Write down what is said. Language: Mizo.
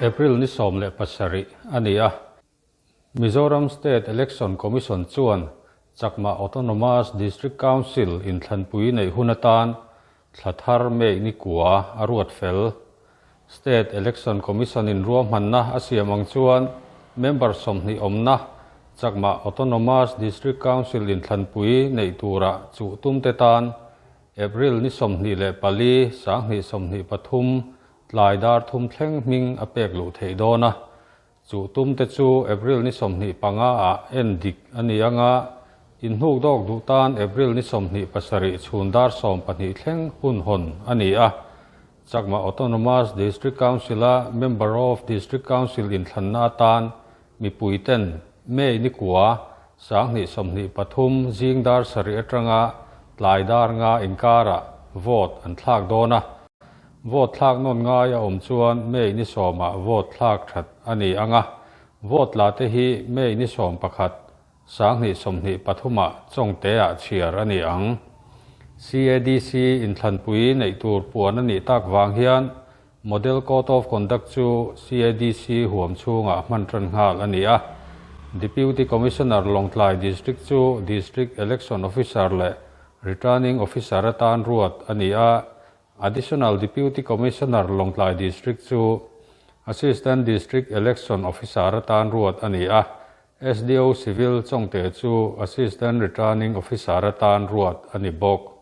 April ni 17 a ni a, Mizoram State Election Commission chuan Chakma Autonomous District Council inthlanpui neih hun atan thla thar May ni kua a ruat fel. State Election Commission in ruahmanna a siam ang chuan member 20 awmna Chakma Autonomous District Council inthlanpui neih tura chuh tumte tan April ni 24, 2023 tlai dar 3 thleng hming a pek luh theih dawn a. Chu tumte chu April ni 25 ah en dik a ni anga, inhnuk dawk duh tan April ni 27 chhun dar 12 thleng hun hawn a ni a. Chakma Autonomous District Council-a Member of District Council inthlanna atan mipuiten May ni 9, 2023 zing dar 7 atanga tlai dar 5 inkarah vote an thlak dawn a. Vote thlak nawn ngai a awm chuan May ni 10-ah vote thlak that a ni anga, vote la te hi May ni 11, 2023-ah Chawngte-ah chhiar a ni ang. CADC inthlanpui neih tur puan a nih tak vang hian Model Code of Conduct chu CADC huam chhungah hman tan nghal a ni a. Deputy Commissioner Lawngtlai District chu District Election Officer leh Returning Officer atan ruat a ni a. Additional Deputy Commissioner Lawngtlai District chu Assistant District Election Officer atan ruat a ni a. SDO Civil Chawngte chu Assistant Returning Officer atan ruat a ni bawk.